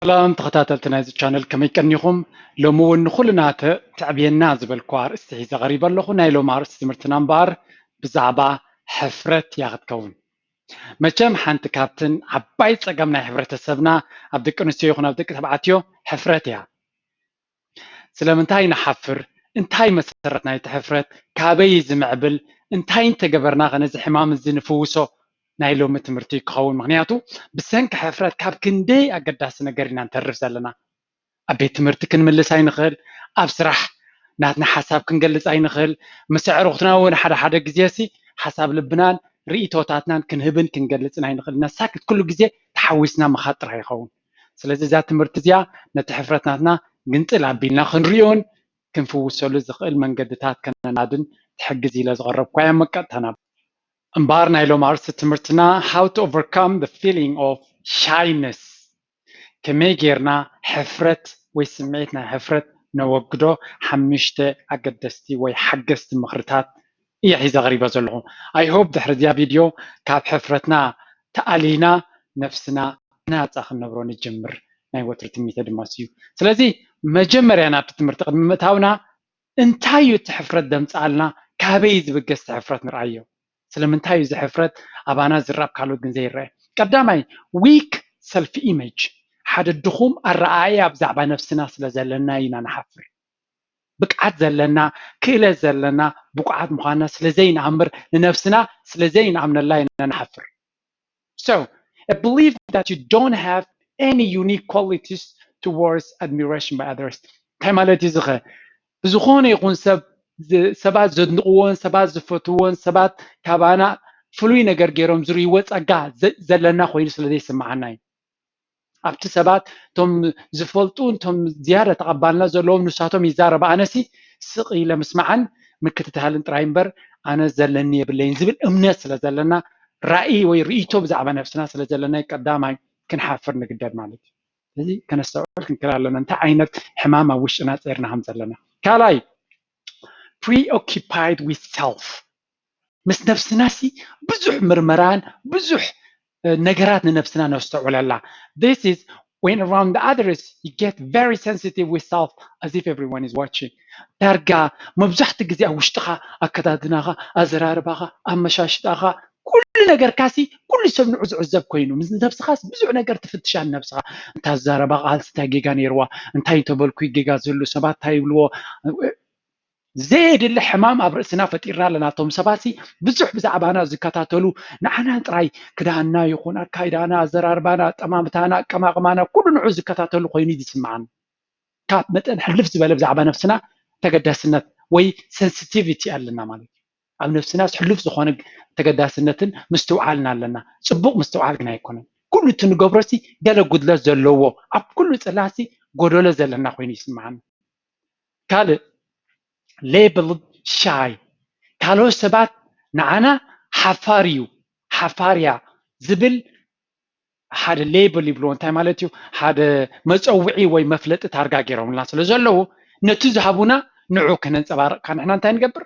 ሰላም ተኸታተልቲ ናይዚ ቻነል፣ ከመይ ቀኒኹም? ሎሚ እውን ንኹልና ተ- ተዕብየና ዝበልኩ ኣርእስቲ ሒዘ ቀሪበ ኣለኹ። ናይ ሎሚ ኣርእስቲ ትምህርትና እምበኣር ብዛዕባ ሕፍረት እያ ክትከውን። መቸም ሓንቲ ካብትን ዓባይ ጸገም ናይ ሕብረተሰብና ኣብ ደቂ ኣንስትዮ ይኹን ኣብ ደቂ ተባዕትዮ ሕፍረት እያ። ስለምንታይ ንሓፍር? እንታይ መሰረት ናይቲ ሕፍረት? ካበይ እዩ ዝምዕብል? እንታይ እንተገበርና ከ ነዚ ሕማም እዚ ንፍውሶ? ናይ ሎሚ ትምህርቲ ክኸውን። ምኽንያቱ ብሰንኪ ሕፍረት ካብ ክንደይ ኣገዳሲ ነገር ኢና ንተርፍ ዘለና። ኣብ ቤት ትምህርቲ ክንምልስ ኣይንኽእል፣ ኣብ ስራሕ ናትና ሓሳብ ክንገልጽ ኣይንኽእል፣ ምስ ኣዕሩኽትና እውን ሓደ ሓደ ግዜ ሲ ሓሳብ ልብናን ርእይቶታትናን ክንህብን ክንገልጽን ኣይንኽእል። ነሳክት ኩሉ ግዜ ተሓዊስና ምኻድ ጥራይ ይኸውን። ስለዚ እዛ ትምህርቲ እዚኣ ነቲ ሕፍረት ናትና ግንጽል ኣቢልና ክንሪኦን ክንፍውሰሉ ዝኽእል መንገድታት ከነናድን ትሕግዝ ኢለ ዝቐረብኳ እያ። መቀጥታ ናብ እምበኣር ናይ ሎም ኣርእስቲ ትምህርትና how to overcome the feeling of shyness፣ ከመይ ጌርና ሕፍረት ወይ ስምዒት ናይ ሕፍረት ነወግዶ ሓሙሽተ ኣገደስቲ ወይ ሓገዝቲ ምኽርታት እየ ሒዘ ቀሪበ ዘለኹ። I hope ድሕሪ እዚኣ ቪድዮ ካብ ሕፍረትና ተኣሊና ነፍስና ናፃ ክንነብሮ ንጅምር ናይ ወትሪ ትምኒተ ድማ እዩ። ስለዚ መጀመርያ ናብቲ ትምህርቲ ቅድሚ ምእታውና እንታይ እዩ እቲ ሕፍረት ደምፅኣልና? ካበይ እዩ ዝብገስ እቲ ሕፍረት? ንርኣዮ። ስለምንታይ እዩ እዚ ሕፍረት ኣባና ዝረኣብ ካልኦት ግን ዘይረአ? ቀዳማይ weak self image፣ ሓደ ድኹም ኣረኣእያ ብዛዕባ ነፍስና ስለ ዘለና ኢና ንሓፍር። ብቅዓት ዘለና፣ ክእለት ዘለና፣ ብቁዓት ምዃንና ስለ ዘይንኣምር፣ ንነፍስና ስለ ዘይንኣምነላ ኢና ንሓፍር። So I believe that you don't have any unique qualities towards admiration by others። እንታይ ማለት እዩ ዝኸ? ብዝኾነ ይኹን ሰብ ዝ- ሰባት ዘድንቕዎን ሰባት ዝፈትዎን ሰባት ካባና ፍሉይ ነገር ገይሮም ዝርእይዎ ጸጋ ዘ- ዘለና ኮይኑ ስለ ዘይስምዓና እዩ። ኣብቲ ሰባት እቶም ዝፈልጡ እቶም ዝያዳ ተቐባልና ዘለዎም ንሳቶም ይዛረቡ፣ ኣነሲ ስቕ ኢለ ምስማዕን ምክትታልን ጥራይ እምበር ኣነ ዘለኒ የብለይን ዝብል እምነት ስለ ዘለና፣ ራእይ ወይ ርእይቶ ብዛዕባ ነብስና ስለ ዘለና ቀዳማይ ክንሓፍር ንግደድ ማለት እዩ። ስለዚ ከነስተውዕል ክንክእል ኣለና እንታይ ዓይነት ሕማም ኣብ ውሽጥና ጸርና ከም ዘለና። ካልኣይ preoccupied with self፣ ምስ ነብስና ሲ ብዙሕ ምርመራን ብዙሕ ነገራት ንነብስና ነስተውዕለላ። This is when around the others you get very sensitive with self, as if everyone is watching። ዳርጋ መብዛሕትኡ ግዜ ኣብ ውሽጥኻ፣ ኣከዳድናኻ፣ ኣዘራርባኻ፣ ኣመሻሽጣኻ፣ ኩሉ ነገርካ ሲ ኩሉ ሰብ ንዑ ዝዕዘብ ኮይኑ ምስ ነብስኻ ብዙሕ ነገር ትፍትሻ። ንነብስኻ እንታይ ኣዛረባ ቃልሲ እንታይ ጌጋ ነይርዋ፣ እንታይ እንተበልኩ ጌጋ ዝህሉ ሰባት እንታይ ይብልዎ፣ ዘየድሊ ሕማም ኣብ ርእስና ፈጢርና ኣለና። እቶም ሰባት ሲ ብዙሕ ብዛዕባና ዝከታተሉ፣ ንዓና ጥራይ ክዳንና ይኹን ኣካይዳና፣ ኣዘራርባና፣ ኣጠማምታና፣ ኣቀማቕማና ኩሉ ንዑ ዝከታተሉ ኮይኑ እዩ ዝስምዓና። ካብ መጠን ሕልፍ ዝበለ ብዛዕባ ነብስና ተገዳስነት ወይ sensitivity ኣለና ማለት እዩ። ኣብ ነብስና ሕሉፍ ዝኾነ ተገዳስነትን ምስትውዓልን ኣለና። ጽቡቕ ምስትውዓል ግን ኣይኮነን። ኩሉ እቲ ንገብሮ ሲ ገለ ጉድለት ዘለዎ፣ ኣብ ኩሉ ጽላሲ ጎደሎ ዘለና ኮይኑ ይስምዓና። ካልእ labelled shy፣ ካልኦት ሰባት ንዓና ሓፋር እዩ፣ ሓፋር እያ ዝብል ሓደ label ይብልዎ። እንታይ ማለት እዩ? ሓደ መጸውዒ ወይ መፍለጢ ታርጋ ገይሮምልና ስለ ዘለዉ ነቲ ዝሃቡና ንዑ ከነንጸባርቕ፣ ንሕና እንታይ ንገብር?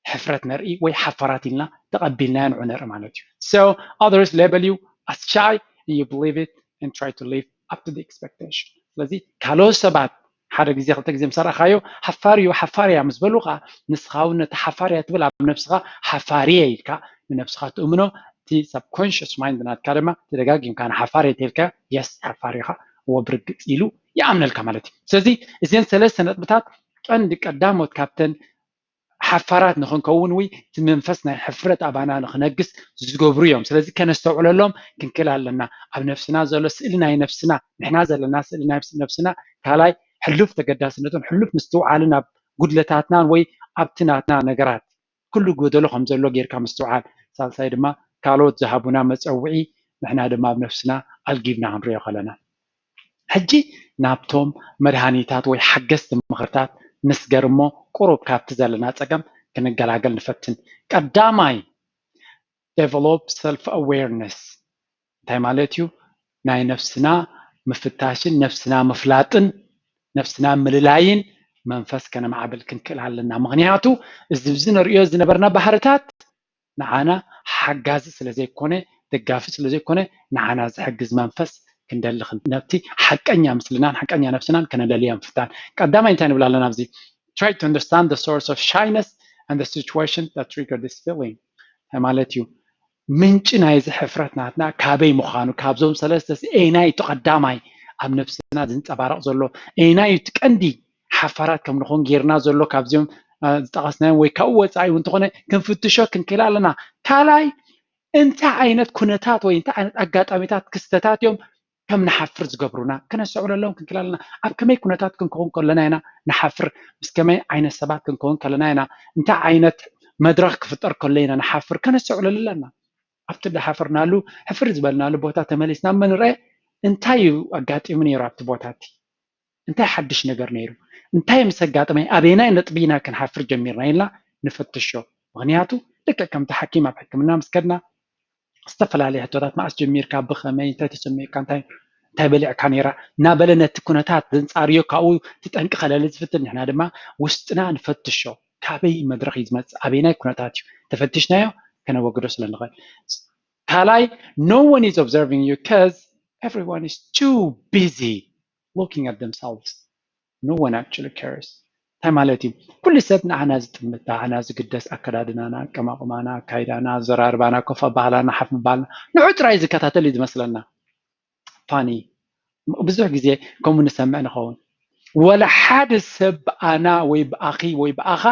ሕፍረት ነርኢ ወይ ሓፋራት ኢልና ተቐቢልናዮ ንዑ ነርኢ ማለት እዩ። So others label you as shy and you believe it and try to live up to the expectation። ስለዚ ካልኦት ሰባት ሓደ ግዜ ክልተ ግዜ ምስ ኣረኣኻዮ ሓፋር እዩ ሓፋር እያ ምስ በሉኻ፣ ንስኻ እውን ነቲ ሓፋር እያ ትብል ኣብ ነብስኻ ሓፋር እየ ኢልካ ንነብስኻ ትእምኖ። እቲ subconscious mind ናትካ ድማ ተደጋጊምካ ንሓፋር እየ ተልካ yes ሓፋር ኢኻ፣ እዎ ብርግጽ ኢሉ ይኣምነልካ ማለት እዩ። ስለዚ እዘን ሰለስተ ነጥብታት ቀንዲ ቀዳሞት ካብተን ሓፋራት ንኽንከውን ወይ እቲ መንፈስ ናይ ሕፍረት ኣባና ንኽነግስ ዝገብሩ እዮም። ስለዚ ከነስተውዕለሎም ክንክእል ኣለና። ኣብ ነፍስና ዘሎ ስእሊ ናይ ነፍስና፣ ንሕና ዘለና ስእሊ ናይ ነፍስና ካልኣይ ሕሉፍ ተገዳስነትን ሕሉፍ ምስትውዓልን ኣብ ጉድለታትናን ወይ ኣብቲ ናትና ነገራት ኩሉ ጎደሎ ከም ዘሎ ጌርካ ምስትውዓል። ሳልሳይ ድማ ካልኦት ዝሃቡና መጸውዒ ንሕና ድማ ኣብ ነፍስና ኣልጊብና ክንሪኦ ከለና። ሕጂ ናብቶም መድሃኒታት ወይ ሓገዝቲ ምኽርታት ንስገር እሞ ቁሩብ ካብቲ ዘለና ጸገም ክንገላገል ንፈትን። ቀዳማይ develop self awareness እንታይ ማለት እዩ? ናይ ነፍስና ምፍታሽን ነፍስና ምፍላጥን ነፍስና ምልላይን መንፈስ ከነማዕብል ክንክእል ኣለና። ምኽንያቱ እዚ ብዚ ንርእዮ ዝነበርና ባህርታት ንዓና ሓጋዚ ስለ ዘይኮነ፣ ደጋፊ ስለ ዘይኮነ፣ ንዓና ዝሕግዝ መንፈስ ክንደሊ፣ ነቲ ሓቀኛ ምስልናን ሓቀኛ ነብስናን ከነለልያ ምፍታን። ቀዳማይ እንታይ ንብል ኣለና ኣብዚ? Try to understand the source of shyness and the situation that trigger this feeling። እንታይ ማለት እዩ? ምንጪ ናይዚ ሕፍረት ናትና ካበይ ምዃኑ፣ ካብዞም ሰለስተ ሲ-፣ ኤናይ እቲ ቀዳማይ ኣብ ነብስና ዝንጸባረቕ ዘሎ፣ ኤናይ እቲ ቀንዲ ሓፋራት ከም ንኾን ጌርና ዘሎ ካብዚኦም ዝጠቐስናዮም ወይ ካብኡ ወጻኢ እውን እንተኾነ ክንፍትሾ ክንክእል ኣለና። ካልኣይ እንታይ ዓይነት ኩነታት ወይ እንታይ ዓይነት ኣጋጣሚታት ክስተታት እዮም ከም ንሓፍር ዝገብሩና ከነስተውዕለሎም ክንክእል ኣለና። ኣብ ከመይ ኩነታት ክንከውን ከለና ኢና ንሓፍር? ምስ ከመይ ዓይነት ሰባት ክንከውን ከለና ኢና? እንታይ ዓይነት መድረኽ ክፍጠር ከሎ ኢና ንሓፍር? ከነስተውዕለሉ ኣለና። ኣብቲ ዝሓፈርናሉ ሕፍር ዝበልናሉ ቦታ ተመሊስና እሞ ንርአ እንታይ እዩ ኣጋጢሙ ነይሩ ኣብቲ ቦታ እቲ? እንታይ ሓድሽ ነገር ነይሩ? እንታይ ምስ ኣጋጠመ ኣበየናይ ነጥቢ ኢና ክንሓፍር ጀሚርና ኢልና ንፈትሾ። ምኽንያቱ ልክዕ ከምቲ ሓኪም ኣብ ሕክምና ምስ ከድና ዝተፈላለዩ ሕቶታት፣ መኣስ ጀሚርካ፣ ብኸመይ፣ እንታይ ተሰሚዑካ፣ እንታይ እንታይ በሊዕካ ነይራ እናበለ ነቲ ኩነታት ዘንጻርዮ ካብኡ እቲ ጠንቂ ከለሊ ዝፍትን። ንሕና ድማ ውስጥና ንፈትሾ፣ ካበይ መድረኽ እዩ ዝመጽእ፣ ኣበየናይ ኩነታት እዩ ተፈቲሽናዮ ከነወግዶ ስለ ንኽእል። ካልኣይ no one is observing you because everyone is too busy looking at themselves. No one actually cares. እንታይ ማለት እዩ? ኩሉ ሰብ ንዓና ዝጥምት፣ ንዓና ዝግደስ፣ ኣከዳድናና፣ ኣቀማቕማና፣ ኣካይዳና፣ ኣዘራርባና፣ ኮፍ ኣባህላና፣ ሓፍ ምባልና ንዑ ጥራይ ዝከታተል እዩ ዝመስለና። ፋኒ፣ ብዙሕ ግዜ ከምኡ ንሰምዕ ንኸውን። ወላ ሓደ ሰብ ብኣና ወይ ብኣኺ ወይ ብኣኻ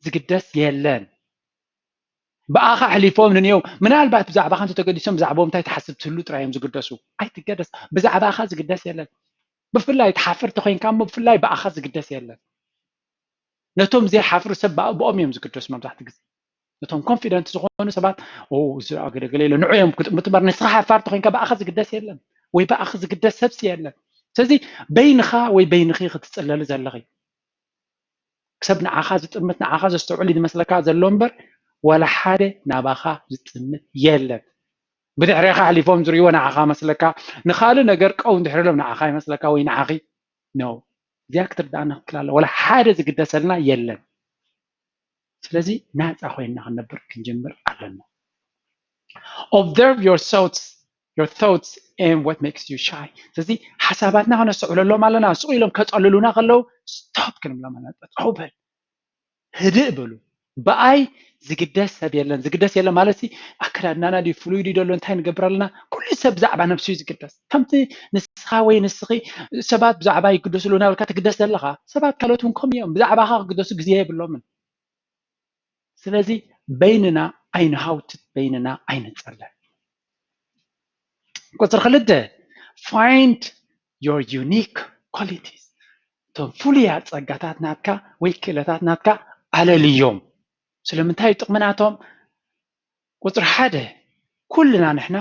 ዝግደስ የለን። ብኣኻ ኣሕሊፎም ንንየው ምናልባት ብዛዕባኻ እንተተገዲሶም ብዛዕባኦም እንታይ ትሓስብ ትህሉ ጥራይ እዮም ዝግደሱ። ኣይትገደስ፣ ብዛዕባኻ ዝግደስ የለን። ብፍላይ ትሓፍር ተኾይንካ እሞ ብፍላይ ብኣኻ ዝግደስ የለን። ነቶም ዘይሓፍሩ ሰብ ብኣ- ብኦም እዮም ዝግደሱ መብዛሕትኡ ግዜ። ነቶም ኮንፊደንት ዝኾኑ ሰባት "ኦ፣ እዚ ኣገለገለ ኢለ ንዑ እዮም ክጥምቱ እምበር ንስኻ ሓፋር ተኾይንካ ብኣኻ ዝግደስ የለን ወይ ብኣኺ ዝግደስ ሰብሲ የለን። ስለዚ በይንኻ ወይ በይንኺ ክትጽለሊ ዘለኺ ሰብ ንዓኻ ዝጥምት ንዓኻ ዘስተውዕል እዩ ዝመስለካ ዘሎ እምበር ዋላ ሓደ ናባኻ ዝጥምት የለን። ብድሕሬኻ ኣሕሊፎም ዝርእይዎ ንዓኻ መስለካ፣ ንኻልእ ነገር ቀው እንድሕር ኢሎም ንዓኻ ይመስለካ ወይ ንዓኺ ነው። እዚኣ ክትርዳእና ክትክእል ኣለዋ። ዋላ ሓደ ዝግደሰልና የለን። ስለዚ ናፃ ኮይንና ክንነብር ክንጅምር ኣለና። Observe your thoughts, your thoughts and what makes you shy. ስለዚ ሓሳባትና ከነስተውዕለሎም ኣለና። ስቕ ኢሎም ከፀልሉና ከለዉ ስቶፕ ክንብሎም ኣለና። ጠጠው በል፣ ህድእ በሉ። ብኣይ ዝግደስ ሰብ የለን። ዝግደስ የለን ማለት ሲ ኣከዳድናና ድዩ ፍሉይ ድዩ ዘሎ እንታይ ንገብር ኣለና? ኩሉ ሰብ ብዛዕባ ነብሱ እዩ ዝግደስ። ከምቲ ንስኻ ወይ ንስኺ ሰባት ብዛዕባ ይግደስሉ እናበልካ ትግደስ ዘለኻ ሰባት ካልኦት እውን ከምኡ እዮም። ብዛዕባኻ ክግደሱ ግዜ የብሎምን። ስለዚ በይንና ኣይንሃውትት፣ በይንና ኣይንጸለ። ቁፅሪ ክልተ find your unique qualities። እቶም ፍሉያት ፀጋታት ናትካ ወይ ክእለታት ናትካ ኣለልዮም። ስለምንታይ እዩ ጥቕሚ ናቶም? ቁፅሪ ሓደ ኩልና ንሕና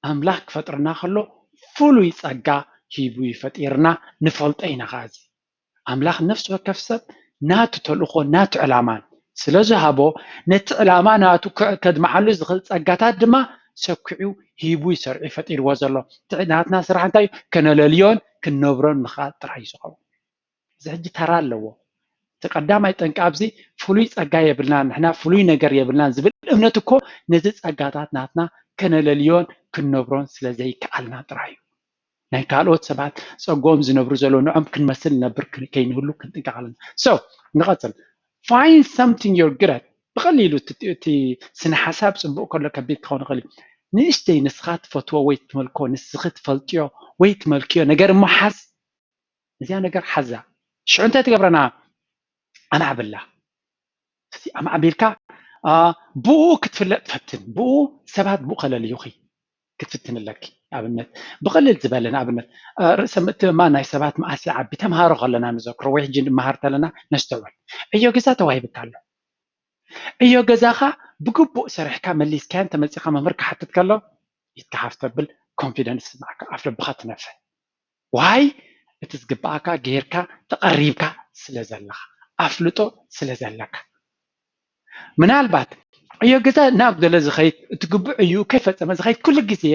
ኣምላኽ ክፈጥረና ከሎ ፍሉይ ፀጋ ሂቡ እዩ ፈጢርና። ንፈልጦ ኢና ከዓ እዚ ኣምላኽ ነፍሲ ወከፍ ሰብ ናቱ ተልእኾ ናቱ ዕላማን ስለ ዝሃቦ ነቲ ዕላማ ናቱ ከድምዓሉ ዝኽእል ፀጋታት ድማ ሰኪዑ ሂቡ ይሰርዑ ፈጢርዎ ዘሎ። ናትና ስራሕ እንታይ እዩ? ከነለልዮን ክንነብሮን ምኽኣል ጥራይ እዩ ዝኸውን። እዚ ሕጂ ተራ ኣለዎ። እቲ ቀዳማይ ጠንቂ ኣብዚ ፍሉይ ጸጋ የብልናን ንሕና ፍሉይ ነገር የብልናን ዝብል እምነት እኮ ነዚ ጸጋታት ናትና ከነለልዮን ክንነብሮን ስለ ዘይከኣልና ጥራይ እዩ። ናይ ካልኦት ሰባት ጸግኦም ዝነብሩ ዘለዉ ንዖም ክንመስል ንነብር ከይንህሉ ክንጥንቀቕ ኣለና። So ንቐጽል። Find something you're good at። ብቐሊሉ እቲ ስነ ሓሳብ ጽቡቕ ከሎ ከቢድ ክኸውን ይኽእል እዩ። ንእሽተይ ንስኻ ትፈትዎ ወይ ትመልኮ ንስኺ ትፈልጥዮ ወይ ትመልክዮ ነገር እሞ ሓዝ። እዚኣ ነገር ሓዛ ሽዑ እንታይ ትገብረና? ኣማዕብላ። ኣማዕቢልካ ብኡ ክትፍለጥ ፈትን። ብኡ ሰባት ብኡ ከለልዩኺ ክትፍትን ኣለኪ። ኣብነት ብቐልል ዝበለ ንኣብነት ርእሰ ምእትእማን ናይ ሰባት መኣስ ይዓቢ ተምሃሮ ከለና ንዘክሮ ወይ ሕጂ ንመሃር ተለና ነስተውዕል። ዕዮ ገዛ ተዋሂብካ ኣሎ። ዕዮ ገዛኻ ብግቡእ ሰሪሕካ መሊስካያን ተመፂኻ መምህር ክሓትት ከሎ ኢትካ ሓፍ ተብል ኮንፊደንስ ይስማዕካ ኣፍ ልብኻ ትነፍሕ። ዋይ እቲ ዝግባኣካ ጌርካ ተቐሪብካ ስለ ዘለኻ ኣፍልጦ ስለ ዘለካ ምናልባት ዕዮ ገዛ ናብ ገለ ዝኸይድ እቲ ግቡእ ዕዩ ከይፈፀመ ዝኸይድ ኩሉ ግዜ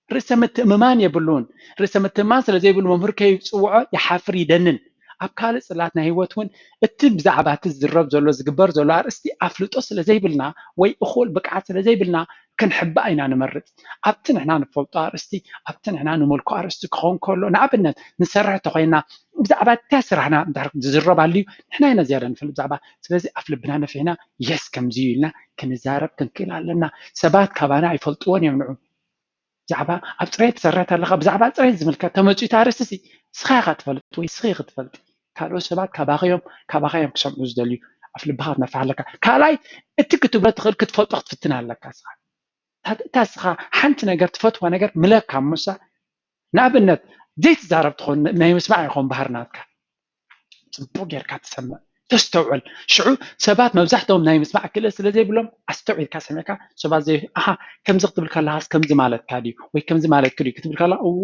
ርእሰ ምትእምማን የብሉን። ርእሰ ምትእምማን ስለ ዘይብሉ መምህር ከይፅውዖ ይሓፍር ይደንን። ኣብ ካልእ ፅላት ናይ ህይወት እውን እቲ ብዛዕባ እቲ ዝዝረብ ዘሎ ዝግበር ዘሎ ኣርእስቲ ኣፍልጦ ስለ ዘይብልና ወይ እኹል ብቅዓት ስለ ዘይብልና ክንሕባእ ኢና ንመርፅ። ኣብቲ ንሕና ንፈልጦ ኣርእስቲ፣ ኣብቲ ንሕና ንመልኮ ኣርእስቲ ክኸውን ከሎ፣ ንኣብነት ንሰርሕ ተኮይና ብዛዕባ እታ ስራሕና እንድሕር ዝዝረብ ኣልዩ ንሕና ኢና ዝያዳ ንፈልጥ ብዛዕባ። ስለዚ ኣፍ ልብና ነፊሕና የስ ከምዚ እዩ ኢልና ክንዛረብ ክንክእል ኣለና። ሰባት ካባና ኣይፈልጥዎን እዮም ንዑ። ብዛዕባ ኣብ ፅሬት ትሰርሕ ኣለካ፣ ብዛዕባ ፅሬት ዝምልከት ተመፅኡ ኣርእስቲ ንስኻ ኢኻ ትፈልጥ ወይ ንስኺ ክትፈልጥ። ካልኦት ሰባት ካባኻ እዮም ካባኻ እዮም ክሰምዑ ዝደልዩ። ኣፍ ልብኻ ክትነፍሕ ኣለካ። ካልኣይ እቲ ክትብሎ ትኽእል ክትፈልጦ ክትፍትን ኣለካ ስኻ። እታ ስኻ ሓንቲ ነገር ትፈትዋ ነገር ምለካ እሞሳ ንኣብነት ዘይትዛረብ ትኾን ናይ ምስማዕ ይኾን ባህር ናትካ። ፅቡቅ ጌርካ ትሰምዕ ተስተውዕል። ሽዑ ሰባት መብዛሕትኦም ናይ ምስማዕ ክእለት ስለ ዘይብሎም ኣስተውዒልካ ሰሚዕካ ሰባት ዘይ ኣሃ ከምዚ ክትብል ከለካስ ከምዚ ማለትካ ድዩ ወይ ከምዚ ማለትክ ድዩ ክትብል ከላ እዎ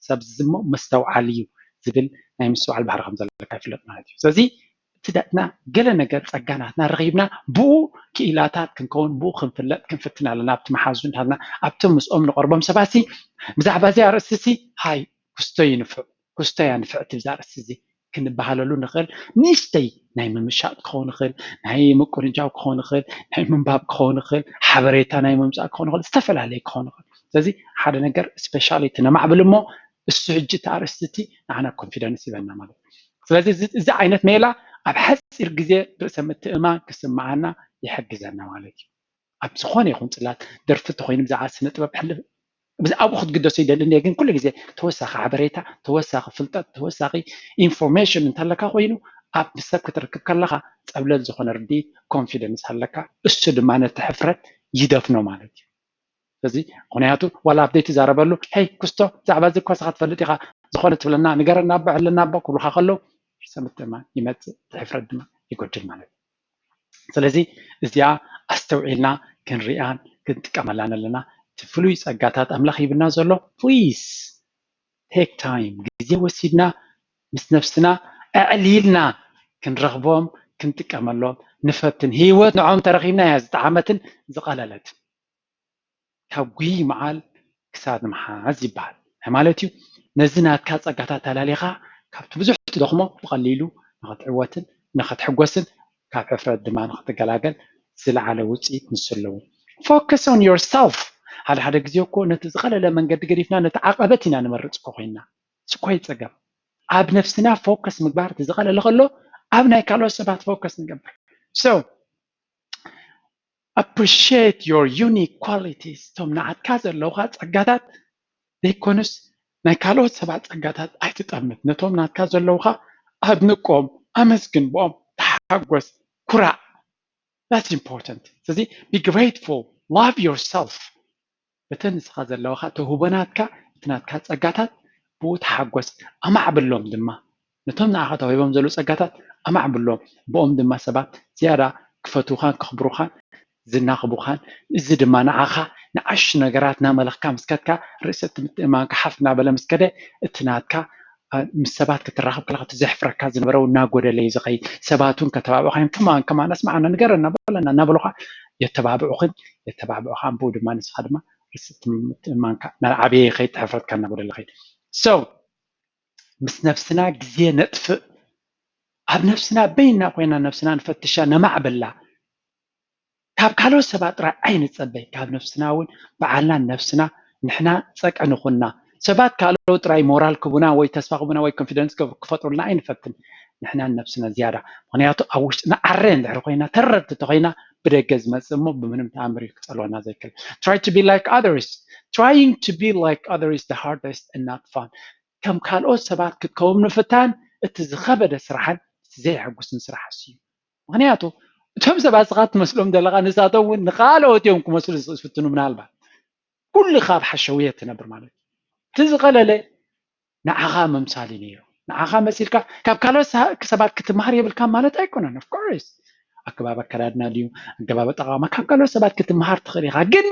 ሰብ ዝሞ መስተውዓል እዩ ዝብል ናይ ምስትውዓል ባህሪ ከም ዘለካ ይፍለጥ ማለት እዩ። ስለዚ እቲ ደቅና ገለ ነገር ጸጋ ናትና ረኺብና ብኡ ክኢላታት ክንከውን ብኡ ክንፍለጥ ክንፍትን ኣለና። ኣብቲ መሓዙ ናትና ኣብቶም ምስኦም ንቐርቦም ሰባት ሲ ብዛዕባ እዚ ኣርእስቲ ሲ ሃይ ክስቶ ይንፍዕ ክስቶ ያ ንፍዕቲ ብዛ ኣርእስቲ እዚ ክንበሃለሉ ንኽእል ንእሽተይ ናይ ምምሻጥ ክኸውን ይኽእል ናይ ምቁንጃው ክኸውን ይኽእል ናይ ምንባብ ክኸውን ይኽእል ሓበሬታ ናይ ምምፃእ ክኸውን ይኽእል ዝተፈላለየ ክኸውን ይኽእል። ስለዚ ሓደ ነገር ስፔሻሊቲ ነማዕብል እሞ እሱ ሕጂ እቲ ኣርእስቲ እቲ ንዓና ኮንፊደንስ ይበና ማለት እዩ። ስለዚ እዚ ዓይነት ሜላ ኣብ ሓፂር ግዜ ርእሰ ምትእማን ክስምዓና ይሕግዘና ማለት እዩ። ኣብ ዝኾነ ይኹን ፅላት ደርፊ እንተኮይኑ ብዛዕባ ስነ ጥበብ ሕልፍ ኣብኡ ክትግደሱ ይደሊ እኒአ ግን ኩሉ ግዜ ተወሳኺ ሓበሬታ ተወሳኺ ፍልጠት ተወሳኺ ኢንፎርሜሽን እንተለካ ኮይኑ ኣብ ሰብ ክትርክብ ከለካ ፀብለል ዝኾነ ርድኢት ኮንፊደንስ ኣለካ እሱ ድማ ነቲ ሕፍረት ይደፍኖ ማለት እዩ። ስለዚ ምክንያቱ ዋላ ኣብደይ ትዛረበሉ ሄይ ክስቶ ብዛዕባ እዚ እኳ ስኻ ትፈልጥ ኢኻ ዝኾነ ትብለና ንገረና ኣቦ ዕለና ኣቦ ክብሉካ ከለዉ ርእሰ ምትእማን ይመፅእ እቲ ሕፍረት ድማ ይጎድል ማለት እዩ። ስለዚ እዚኣ ኣስተውዒልና ክንሪኣን ክንጥቀመላን ኣለና። እቲ ፍሉይ ፀጋታት ኣምላኽ ሂብና ዘሎ please take time ግዜ ወሲድና ምስ ነብስና ኣዕሊልና ክንረኽቦም ክንጥቀመሎም ንፈትን። ህይወት ንዖም ተረኺብና እያ ዝጠዓመትን ዝቐለለትን። ካብ ጉይ መዓል ክሳድ ምሓዝ ይበሃል። ናይ ማለት እዩ ነዚ ናትካ ፀጋታት ኣላሊኻ ካብቲ ብዙሕ ትደኽሞ ብቐሊሉ ንኽትዕወትን ንኽትሕጎስን ካብ ሕፍረት ድማ ንኽትገላገል ዝለዓለ ውፅኢት ንሱ ኣለዎ። Focus on yourself ሓደ ሓደ ግዜ እኮ ነቲ ዝቐለለ መንገዲ ገዲፍና ነቲ ዓቐበት ኢና ንመርፅ እኮ ኮይንና ስኳይ ፀገም ኣብ ነፍስና ፎከስ ምግባር እቲ ዝቐለለ ከሎ ኣብ ናይ ካልኦት ሰባት ፎከስ ንገብር so appreciate your unique qualities እቶም ንዓትካ ዘለውካ ፀጋታት ዘይኮኑስ ናይ ካልኦት ሰባት ፀጋታት ኣይትጠምት ነቶም ናትካ ዘለውካ ኣድንቆም ኣመስግን ብኦም ተሓጎስ ኩራዕ that's important ስለዚ be grateful love yourself በተን ንስኻ ዘለውኻ ተውህቦ ናትካ እቲ ናትካ ፀጋታት ብኡ ተሓጎስ ኣማዕብሎም ድማ ነቶም ንዓኻ ተዋሂቦም ዘለዉ ፀጋታት ኣማዕብሎም ብኦም ድማ ሰባት ዝያዳ ክፈትውኻን ከኽብሩኻን ዝናኽቡኻን እዚ ድማ ንዓኻ ንዓሽ ነገራት ናመለኽካ ምስከትካ ርእሰ እቲ ምትእማንካ ሓፍ እናበለ ምስከደ እቲ ናትካ ምስ ሰባት ክትራኸብ ከለካ እቲ ዘሕፍረካ ዝነበረ እናጎደለ እዩ ዝኸይድ ሰባት እውን ከተባብዑኻ እዮም ከማን ከማን ኣስማዓና ንገረና በለና እናበሉኻ የተባብዑኽን የተባብዑኻን ብኡ ድማ ንስኻ ድማ ርእሰ እቲ ምትእማንካ እናዓበየ ይኸይድ እቲ ሕፍረትካ እናጎደለ ይኸይድ so ምስ ነብስና ግዜ ነጥፍእ ኣብ ነብስና በይና ኮይና ነብስና ንፈትሻ ነማዕብላ ካብ ካልኦት ሰባት ጥራይ ኣይንጸበይ ካብ ነብስና እውን በዓልና ነብስና ንሕና ጸቀ ንኹና ሰባት ካልኦት ጥራይ ሞራል ክቡና ወይ ተስፋ ክቡና ወይ ኮንፊደንስ ክፈጥሩልና ኣይንፈትን ንሕና ነብስና ዝያዳ ምክንያቱ ኣብ ውሽጥና ዓረ እንድሕር ኮይና ተረርቲ ተኮይና ብደገ ዝመጽእ እሞ ብምንም ተኣምር እዩ ክጸልወና ዘይክእል try to be like others trying to be like others the hardest and not fun ከም ካልኦት ሰባት ክትከውን ምፍታን እቲ ዝኸበደ ስራሕን እቲ ዘየሐጉስን ስራሕ እሱ እዩ ምክንያቱ እቶም ሰባት ስኻ ትመስሎም ዘለካ ንሳቶም እውን ንካልኦት እዮም ክመስሉ ዝፍትኑ ምናልባት ኩልካ ኣብ ሓሸውየ ትነብር ማለት እዩ እቲ ዝቀለለ ንዓኻ ምምሳል እዩ ነይሩ ንዓኻ መሲልካ ካብ ካልኦት ሰባት ክትመሃር የብልካ ማለት ኣይኮነን of course ኣገባብ ኣከዳድና ድዩ ኣገባብ ኣጠቃቅማ ካብ ካልኦት ሰባት ክትመሃር ትኽእል ኢኻ ግን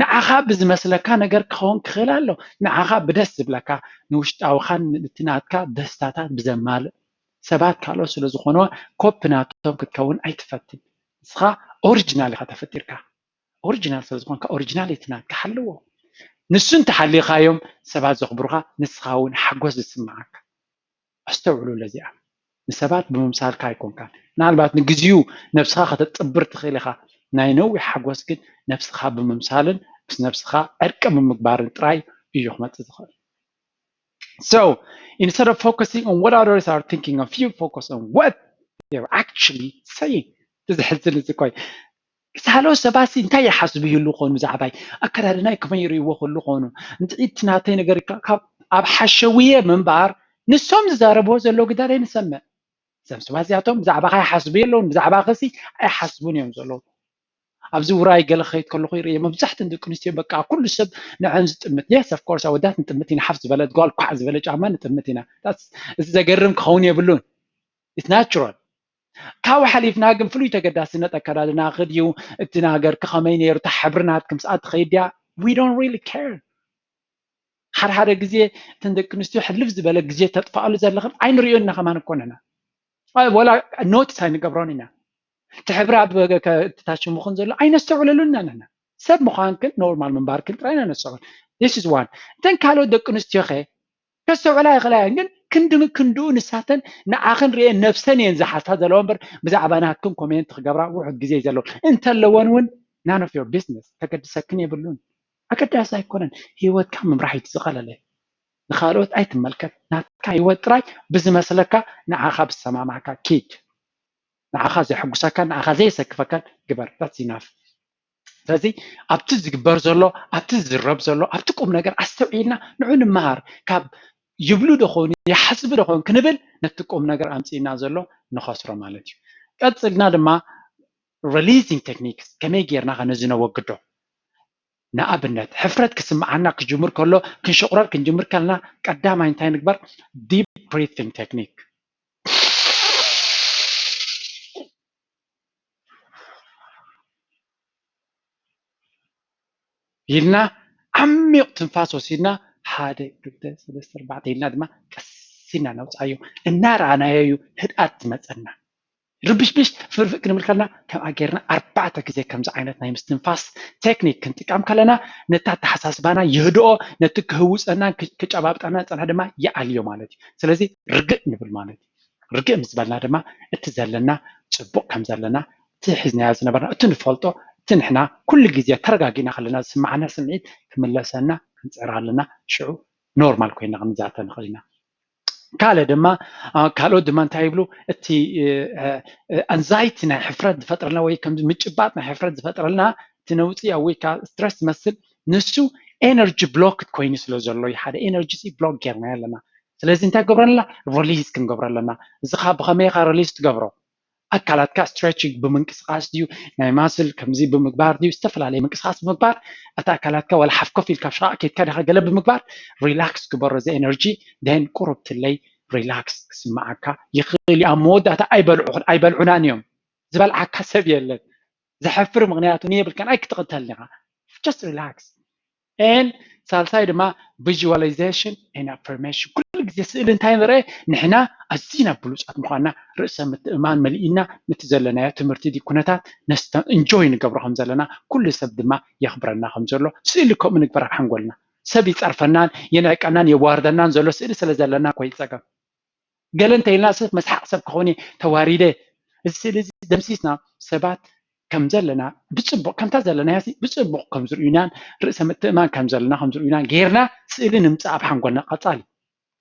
ንዓኻ ብዝመስለካ ነገር ክኸውን ክኽእል ኣሎ ንዓኻ ብደስ ዝብለካ ንውሽጣውኻን እቲ ናትካ ደስታታት ብዘማልእ ሰባት ካልኦት ስለ ዝኾኑ ኮፒ ናቶም ክትከውን ኣይትፈትን ንስኻ ኦሪጂናል ኢኻ ተፈጢርካ ኦሪጂናል ስለ ዝኾንካ ኦሪጂናል እቲ ናትካ ሓልዎ ንሱ እንተሓሊኻዮም ሰባት ዘኽብሩኻ ንስኻ እውን ሓጎስ ዝስምዓካ ኣስተውዕሉ ለዚኣ ንሰባት ብምምሳልካ ኣይኮንካን ምናልባት ንግዚኡ ነብስኻ ከተጥብር ትኽእል ኢኻ ናይ ነዊሕ ሓጎስ ግን ነብስኻ ብምምሳልን ምስ ነብስኻ ዕርቂ ብምግባርን ጥራይ እዩ ክመጽእ ዝኽእል። So instead of focusing on what others are thinking of you, focus on what they're actually saying. እዚ ሕዝን እዚ ኮይ ካልኦት ሰባት እንታይ ይሓስቡ ይህሉ ኾኑ ብዛዕባይ፣ ኣከዳድናይ ከመይ ይርእይዎ ክህሉ ኾኑ፣ እንጥዒት ናተይ ነገር ካብ ኣብ ሓሸውየ ምንባር ንሶም ዝዛረብዎ ዘለዉ ግዳይ ንሰምዕ። እዞም ሰባት እዚኣቶም ብዛዕባኻ ይሓስቡ የለውን፣ ብዛዕባኸሲ ኣይሓስቡን እዮም ዘለዉ። ኣብዚ ውራይ ገለ ክኸይድ ከለኹ ይርእየ መብዛሕትእን ደቂ ኣንስትዮ በቃ ኩሉ ሰብ ንዐን ዝጥምት። Yes, of course ኣወዳት ንጥምት ኢና፣ ሓፍ ዝበለት ጓል ኳዕ ዝበለ ጫማ ንጥምት ኢና። እዚ ዘገርም ክኸውን የብሉን። It's natural። ካብኡ ሓሊፍና ግን ፍሉይ ተገዳስነት ኣከዳድናኺ ድዩ፣ እቲ ናገርኪ ከመይ ነይሩ፣ እታ ሕብሪ ናትኪ ምስኣ ትኸይድ ድያ? We don't really care። ሓደ ሓደ ግዜ እተን ደቂ ኣንስትዮ ሕልፍ ዝበለ ግዜ ተጥፋኣሉ ዘለኽን ኣይንሪኦን ኢና ከማን እኮ ንሕና። ወላ ኖቲስ ኣይንገብሮን ኢና። እቲ ሕብሪ ኣብ ታሽሙኽን ዘሎ ኣይነስተውዕለሉን ኢና ንሕና። ሰብ ምዃንክን ኖርማል ምንባርክን ጥራይ ኢና ነስተውዕል። This is one። እተን ካልኦት ደቂ ኣንስትዮ ኸ ከስተውዕላ ይኽእላ እየን፣ ግን ክንዲ ክንድኡ ንሳተን ንዓኽን ርእየን ነብሰን እየን ዝሓስታ ዘለዋ እምበር ብዛዕባ ናትክን ኮሜንት ክገብራ ውሑድ ግዜ እዩ ዘለዎ። እንተለወን እውን none of your business፣ ከገድሰክን የብሉን። ኣገዳሲ ኣይኮነን። ህይወትካ ምምራሕ እዩ ዝቐለለ። ንኻልኦት ኣይትመልከት። ናትካ ህይወት ጥራይ ብዝመስለካ ንዓኻ ብዝሰማማዕካ ኪድ። ንዓኻ ዘሕጉሰካን ንዓኻ ዘየሰክፈካን ግበር። That's enough። ስለዚ ኣብቲ ዝግበር ዘሎ ኣብቲ ዝዝረብ ዘሎ ኣብቲ ቁም ነገር ኣስተውዒልና ንዑ ንመሃር። ካብ ይብሉ ዶ ኾኑ ይሓስቡ ዶ ኾኑ ክንብል ነቲ ቁም ነገር ኣምፂእና ዘሎ ንኸስሮ ማለት እዩ። ቀፅልና ድማ releasing techniques ከመይ ጌርና ከ ነዚ ነወግዶ? ንኣብነት ሕፍረት ክስምዓና ክጅምር ከሎ ክንሽቑረር ክንጅምር ከለና ቀዳማይ እንታይ ንግበር? Deep breathing technique ኢልና ዓሚቕ ትንፋስ ወሲድና ሓደ ክልተ ሰለስተ ኣርባዕተ ኢልና ድማ ቀስ ኢልና ነውፅኣዮ። እናረኣናዮ እዩ ህድኣት ዝመፀና። ርብሽብሽ ፍርፍእ ክንብል ከለና ከምኣ ጌርና ኣርባዕተ ግዜ ከምዚ ዓይነት ናይ ምስትንፋስ ቴክኒክ ክንጥቀም ከለና ነቲ ኣተሓሳስባና የህድኦ፣ ነቲ ክህውፀናን ክጨባብጠና ዝፀንሐ ድማ ይኣልዮ ማለት እዩ። ስለዚ ርግእ ንብል ማለት እዩ። ርግእ ምስ በልና ድማ እቲ ዘለና ፅቡቕ ከም ዘለና እቲ ሒዝናዮ ዝነበርና እቲ ንፈልጦ እቲ ንሕና ኩሉ ግዜ ተረጋጊእና ከለና ዝስምዓና ስምዒት ክምለሰና ክንፅዕር ኣለና። ሽዑ ኖርማል ኮይና ክንዛተ ንኽእል ኢና። ካልእ ድማ ካልኦት ድማ እንታይ ይብሉ? እቲ ኣንዛይቲ ናይ ሕፍረት ዝፈጥረልና ወይ ከም ምጭባጥ ናይ ሕፍረት ዝፈጥረልና እቲ ነውፅያ ወይ ከዓ ስትረስ ዝመስል ንሱ ኤነርጂ ብሎክ ኮይኑ ስለ ዘሎ እዩ። ሓደ ኤነርጂ ብሎክ ጌርና ኣለና። ስለዚ እንታይ ገብረና? ሪሊዝ ክንገብሮ ኣለና። እዚ ከዓ ብኸመይ ኢኻ ሪሊዝ ትገብሮ? ኣካላትካ ስትሬች ብምንቅስቃስ ድዩ? ናይ ማስል ከምዚ ብምግባር ድዩ? ዝተፈላለየ ምንቅስቃስ ብምግባር እቲ ኣካላትካ ዋላ ሓፍ ኮፍ ኢልካ ሽቓቕ ኬድካ ዲኻ ገለ ብምግባር ሪላክስ ግበሮ እዚ ኤነርጂ ደን ቁሩብ ትለይ ሪላክስ ክስምዓካ ይኽእል እዩ። ኣብ መወዳእታ ኣይበልዑ ኣይበልዑናን እዮም ዝበልዓካ ሰብ የለን። ዘሕፍር ምክንያቱ ንየብልካን ኣይክትቕተልን ኢኻ። Just relax። And ሳልሳይ ድማ visualization and affirmation። ኩሉ ግዜ ስእሊ እንታይ ንርአ? ንሕና ኣዝና ብሉፃት ምዃንና ርእሰ ምትእማን መሊእና ነቲ ዘለናዮ ትምህርቲ ድዩ ኩነታት ነስተ እንጆይ ንገብሮ ከም ዘለና ኩሉ ሰብ ድማ የኽብረና ከም ዘሎ ስእሊ ከምኡ ንግበር ኣብ ሓንጎልና። ሰብ ይፀርፈናን የንዕቀናን የዋርደናን ዘሎ ስእሊ ስለ ዘለና ኮይ ፀገም ገለ እንተኢልና ሰብ መስሓቕ ሰብ ክኸውን እየ ተዋሪደ። እዚ ስእሊ እዚ ደምሲስና ሰባት ከም ዘለና ብፅቡቕ ከምታ ዘለናያ ብፅቡቕ ከም ዝርእዩናን ርእሰ ምትእማን ከም ዘለና ከም ዝርእዩናን ጌርና ስእሊ ንምፃእ ኣብ ሓንጎልና ቀፃሊ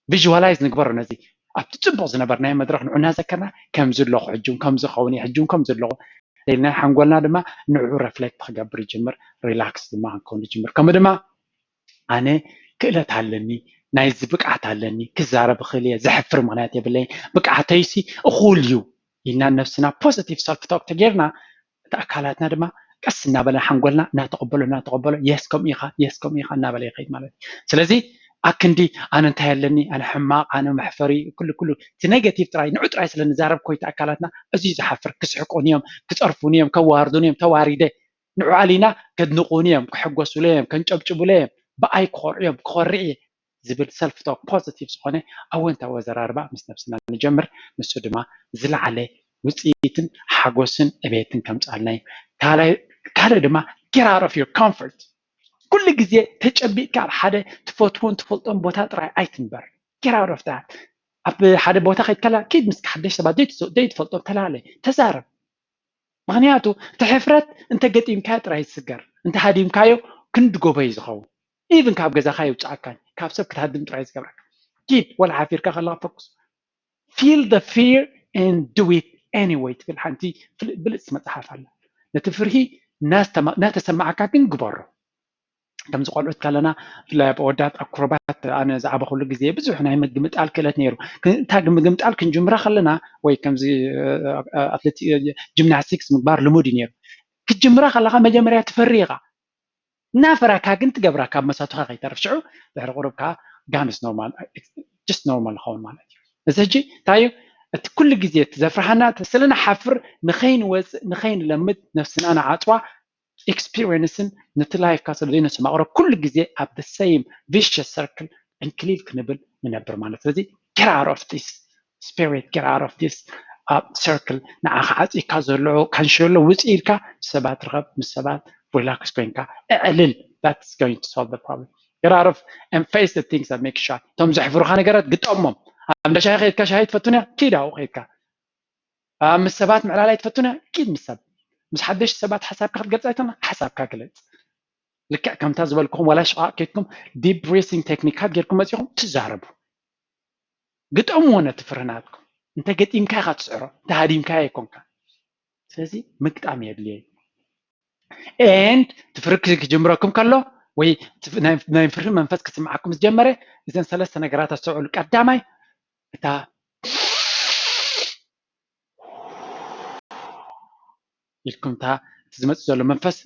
ቪዥዋላይዝ ንግበሮ። ነዚ ኣብቲ ፅቡቕ ዝነበርናዮ መድረክ ንዑ እናዘከርና ከምዚ ኣለኹ ሕጂ እውን ከምዚ ክኸውን እየ ሕጂ እውን ከምዚ ኣለኹ ኢልና ሓንጎልና ድማ ንዑ ረፍሌክት ክገብር ይጅምር፣ ሪላክስ ድማ ክንከውን ይጅምር። ከምኡ ድማ ኣነ ክእለት ኣለኒ፣ ናይዚ ብቅዓት ኣለኒ፣ ክዛረብ እኽእል እየ፣ ዘሕፍር ምኽንያት የብለይን፣ ብቅዓተይሲ እኹል እዩ ኢልና ነብስና ፖዘቲቭ ሰልፍ ቶክ ተጌርና እቲ ኣካላትና ድማ ቀስ እናበለ ሓንጎልና እናተቐበሎ እናተቐበሎ የስ ከምኡ ኢኻ የስ ከምኡ ኢኻ እናበለ ይኸይድ ማለት እዩ። ስለዚ ኣክንዲ ኣነ እንታይ ኣለኒ ኣነ ሕማቕ ኣነ መሕፈሪ ኩሉ ኩሉ እቲ ኔጌቲቭ ጥራይ ንዑ ጥራይ ስለ ንዛረብ ኮይቲ ኣካላትና እዚ ዝሓፍር ክስሕቁን እዮም ክፀርፉን እዮም ከዋርዱን እዮም ተዋሪደ ንዑ ኣሊና ከድንቑኒ እዮም ክሕጎሱለ እዮም ከንጨብጭቡለ እዮም ብኣይ ክኾርዑ እዮም ክኾርዕ እየ ዝብል ሰልፍ ቶክ ፖዘቲቭ ዝኾነ ኣወንታዊ ኣዘራርባ ምስ ነብስና ንጀምር። ንሱ ድማ ዝለዓለ ውፅኢትን ሓጎስን ዕቤትን ከምፅኣልና እዩ። ካልእ ድማ get out of your comfort። ኩሉ ግዜ ተጨቢጥካ ኣብ ሓደ ትፈትዎን ትፈልጦን ቦታ ጥራይ ኣይትንበር። Get out of that። ኣብ ሓደ ቦታ ከይድካ ኪድ ምስ ሓደሽ ሰባት ዘይትፈልጦም ተላለ ተዛረብ። ምክንያቱ እቲ ሕፍረት እንተ ገጢምካዮ ጥራይ ዝስገር፣ እንተ ሃዲምካዮ ክንዲ ጎቦ እዩ ዝኸውን። ኢቭን ካብ ገዛኻ የውፅኣካ፣ ካብ ሰብ ክትሃድም ጥራይ ዝገብረካ። ኪድ ወላ ሓፊርካ ከለካ ፈኩስ። Feel the fear and do it anyway ትብል ሓንቲ ብልፅቲ መፅሓፍ ኣላ። ነቲ ፍርሂ እናተሰማዓካ ግን ግበሮ። ከምዚ ቆልዑት ከለና ብፍላይ ኣብ ኣወዳት ኣክሮባት ኣነ ዝዓበኹሉ ግዜ ብዙሕ ናይ ምግምጣል ክእለት ነይሩ። እታ ምግምጣል ክንጅምራ ከለና ወይ ከምዚ ኣትሌቲ ጂምናስቲክስ ምግባር ልሙድ እዩ ነይሩ። ክትጅምራ ከለካ መጀመርያ ትፈሪ ኢኻ። እናፈራካ ግን ትገብራ ካብ መሳቱካ ከይተርፍ ሽዑ ድሕሪ ቁሩብ ከዓ ጋንስ ኖርማል just ኖርማል ይኸውን ማለት እዩ። እዚ ሕጂ እንታይ እዩ እቲ ኩሉ ግዜ እቲ ዘፍርሃና ስለ ንሓፍር ንኸይንወፅእ ንኸይንለምድ ነፍስና ንዓፅዋ ኤክስፒሪየንስን ነቲ ላይፍካ ስለ ዘይነሰማቕሮ ኩሉ ግዜ ኣብ the same vicious circle ዕንክሊል ክንብል ንነብር ማለት ስለዚ get out of this spirit get out of this circle ንዓኻ ዓፂካ ዘሎ ካንሸሎ ውፅእ ኢልካ ሰባት ርኸብ ምስ ሰባት ሪላክስ ኮይንካ እዕልል that's going to solve the problem get out of and face the things that make shy እቶም ዘሕፍሩካ ነገራት ግጠሞም ኣብ እንዳ ሻሂ ከይድካ ሻሂ ትፈቱን ኪድ ኣብኡ ከይድካ ኣብ ምስ ሰባት ምዕላል ኣይትፈቱን ኪድ ምስ ሰብ ምስ ሓደሽቲ ሰባት ሓሳብካ ክትገልፅ ኣይተና ሓሳብካ ግለፅ ልክዕ ከምታ ዝበልኩኹም ዋላ ሽቓቕ ከይድኩም deep breathing ቴክኒካት ጌርኩም መፂኹም ትዛረቡ ግጠምዎ ነቲ ፍርህናትኩም እንተ ገጢምካ ኢኻ ትስዕሮ እንተ ሃዲምካ ኣይኮንካ ስለዚ ምግጣም የድልየ and ትፍርክ ክጅምረኩም ከሎ ወይ ናይ ፍርሂ መንፈስ ክስምዓኩም ዝጀመረ እዘን ሰለስተ ነገራት ኣስተውዕሉ ቀዳማይ እታ ኢልኩም እታ እቲ ዝመፅእ ዘሎ መንፈስ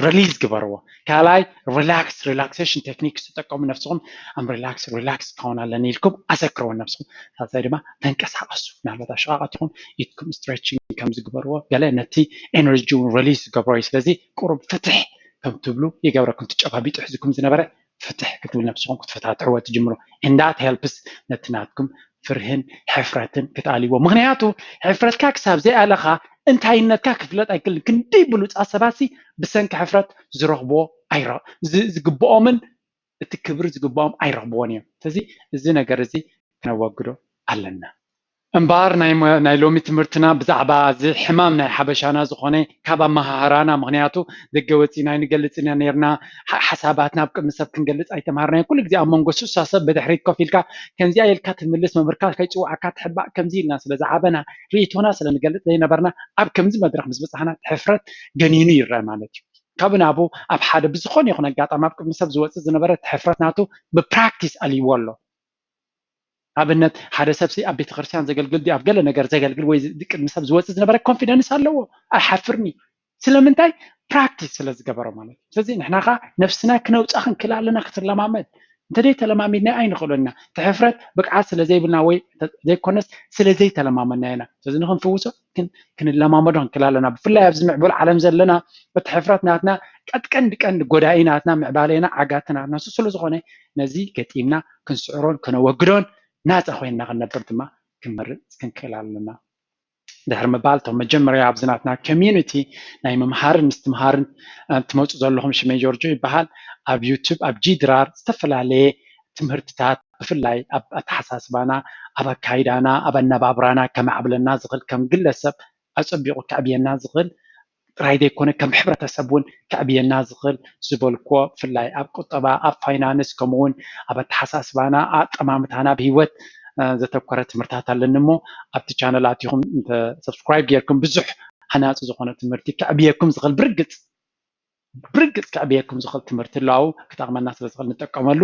ሪሊዝ ግበርዎ ካልኣይ ሪላክስ ሪላክሴሽን ቴክኒክ ዝተጠቀሙ ነብስኹም ኣም ሪላክስ ሪላክስ ክኸውን ኣለኒ ኢልኩም ኣዘክርዎ ነብስኹም ሳልሳይ ድማ ተንቀሳቀሱ ምናልባት ኣሸቃቀት ይኹም ኢድኩም ስትሬችንግ ከምዚ ግበርዎ ገለ ነቲ ኤነርጂ እውን ሪሊዝ ዝገብሮ እዩ ስለዚ ቁሩብ ፍትሕ ከም ትብሉ ይገብረኩም ትጨባቢጡ ሕዝኩም ዝነበረ ፍትሕ ክትብል ነብስኹም ክትፈታትሕዎ ትጅምሩ and that helps ነቲ ናትኩም ፍርህን ሕፍረትን ክትኣልይዎ ምክንያቱ ሕፍረትካ ክሳብ ዘይኣለኻ እንታይነትካ ክፍለጥ ኣይክልን ክንደይ ብሉፃት ሰባት ሲ ብሰንኪ ሕፍረት ዝረኽብዎ ዝግብኦምን እቲ ክብሪ ዝግብኦም ኣይረኽብዎን እዮም ስለዚ እዚ ነገር እዚ ክነወግዶ ኣለና እምበኣር ናይ ሎሚ ትምህርትና ብዛዕባ እዚ ሕማም ናይ ሓበሻና ዝኾነ ካብ ኣመሃህራና ምክንያቱ ደገ ወፂና ኣይንገልፅ ኢና ነርና ሓሳባትና ኣብ ቅድሚ ሰብ ክንገልፅ ኣይተምሃርናዮ ኩሉ ግዜ ኣብ መንጎ ሱሳ ሰብ ብድሕሪት ኮፍ ኢልካ ከምዚኣ ኢልካ ትምልስ መምህርካ ከይፅውዓካ ትሕባእ ከምዚ ኢልና ስለ ዝዓበና ርእቶና ስለ ንገልፅ ዘይነበርና ኣብ ከምዚ መድረክ ምስ በፃሕና ሕፍረት ገኒኑ ይረአ ማለት እዩ ካብ ናቡ ኣብ ሓደ ብዝኾነ ይኹን ኣጋጣሚ ኣብ ቅድሚ ሰብ ዝወፅእ ዝነበረ ሕፍረት ናቱ ብፕራክቲስ ኣልይዎ ኣሎ ኣብነት ሓደ ሰብ ኣብ ቤተክርስትያን ዘገልግል ኣብ ገለ ነገር ዘገልግል ወይ ቅድሚ ሰብ ዝወፅእ ዝነበረ ኮንፊደንስ ኣለዎ ኣይሓፍርን እዩ ስለምንታይ ፕራክቲስ ስለ ዝገበሮ ማለት እዩ ስለዚ ንሕና ከዓ ነብስና ክነውፃ ክንክእል ኣለና ክትለማመድ እንተደይ ተለማሚድና ኣይንኽእሎና እቲ ሕፍረት ብቅዓት ስለ ዘይብልና ወይ ዘይኮነስ ስለ ዘይተለማመድና ኢና ስለዚ ንክንፍውሶ ክንለማመዶ ክንክእል ኣለና ብፍላይ ኣብዚ ምዕቡል ዓለም ዘለና እቲ ሕፍረት ናትና ቀጥቀንዲ ቀንዲ ጎዳኢ ናትና ምዕባሌና ዓጋቲ ናትና ንሱ ስለ ዝኾነ ነዚ ገጢምና ክንስዕሮን ከነወግዶን ናፃ ኮይንና ክንነብር ድማ ክንመርፅ ክንክእል ኣለና ድሕሪ ምባል እቶም መጀመርያ ኣብዚ ናትና ኮሚዩኒቲ ናይ ምምሃርን ምስትምሃርን ትመፁ ዘለኹም ሽመይ ጆርጆ ይበሃል ኣብ ዩቱብ ኣብ ጂ ድራር ዝተፈላለየ ትምህርትታት ብፍላይ ኣብ ኣተሓሳስባና ኣብ ኣካይዳና ኣብ ኣነባብራና ከማዕብለና ዝኽእል ከም ግለሰብ ኣፀቢቑ ከዕብየና ዝኽእል ጥራይ ዘይኮነ ከም ሕብረተሰብ እውን ከዕብየና ዝኽእል ዝበልክዎ ብፍላይ ኣብ ቁጠባ ኣብ ፋይናንስ ከምኡውን ኣብ ኣተሓሳስባና ኣጠማምታና ብሂወት ዘተኮረ ትምህርታት ኣለኒ እሞ ኣብቲ ቻነል ኣቲኹም ሰብስክራይብ ጌርኩም ብዙሕ ሃናፂ ዝኾነ ትምህርቲ ከዕብየኩም ዝኽእል ብርግፅ ብርግፅ ከዕብየኩም ዝኽእል ትምህርቲ ኣለዉ ክጠቕመና ስለ ዝኽእል ንጠቀመሉ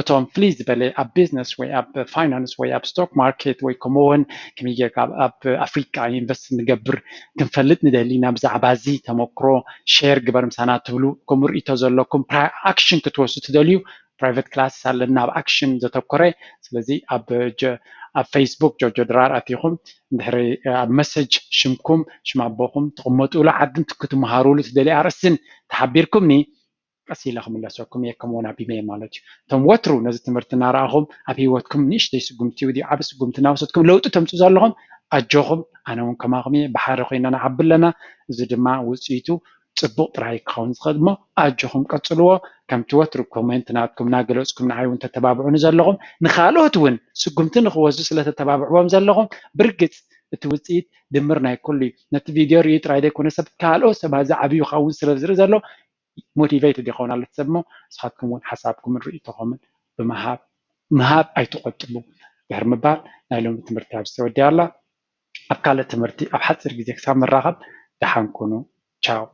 እቶም ፍልይ ዝበለ ኣብ ቢዝነስ ወይ ኣብ ፋይናንስ ወይ ኣብ ስቶክ ማርኬት ወይ ከምኡውን ከመይ ጌርካ ኣብ ኣፍሪካ ኢንቨስት ንገብር ክንፈልጥ ንደሊ ኢና ብዛዕባ እዚ ተመክሮ ሼር ግበር ምሳና ትብሉ ከምኡ ርእቶ ዘለኩም ኣክሽን ክትወስዱ ትደልዩ ፕራይቨት ክላስ ኣለና ኣብ ኣክሽን ዘተኮረ ስለዚ ኣብ ኣብ ፌስቡክ ጆርጆ ድራር ኣቲኹም እንድሕሪ ኣብ መሰጅ ሽምኩም ሽም ኣቦኹም ትቕመጥሉ ዓድን ክትመሃሩሉ ትደልዩ ኣርእስትን ተሓቢርኩምኒ ቀስ ኢለ ክምለሰኩም እየ ከምኡውን ኣብ ኢሜይል ማለት እዩ እቶም ወትሩ ነዚ ትምህርቲ እናረኣኹም ኣብ ህይወትኩም ንእሽተይ ስጉምቲ ወይ ዓብ ስጉምቲ እናወሰድኩም ለውጢ ተምፅኡ ዘለኹም ኣጆኹም ኣነ እውን ከማኹም እየ ብሓደ ኮይና ንዓቢ ኣለና እዚ ድማ ውፅኢቱ ፅቡቕ ጥራይ ክኸውን ዝኽእል እሞ ኣጆኹም ቀፅልዎ ከምቲ ወትሩ ኮሜንት ናትኩም እናገለፅኩም ንዓይ እውን ተተባብዑኒ ዘለኹም ንካልኦት እውን ስጉምቲ ንክወስዱ ስለተተባብዕዎም ዘለኹም ብርግፅ እቲ ውፅኢት ድምር ናይ ኩሉ እዩ። ነቲ ቪድዮ ርእዩ ጥራይ ዘይኮነ ሰብ ካልኦት ሰባት ዝዓብዩ ክኸውን ስለ ዝርኢ ዘሎ ሞቲቬይትድ ይኸውን ኣሎ ሰብ እሞ ንስኻትኩም እውን ሓሳብኩምን ርእይቶኹምን ብምሃብ ምሃብ ኣይትቆጥቡ ድሕር ምባል ናይ ሎሚ ትምህርቲ ኣብዚ ተወዲኣ ኣላ። ኣብ ካልእ ትምህርቲ ኣብ ሓፂር ግዜ ክሳብ ንራኸብ ደሓን ኩኑ። ቻው።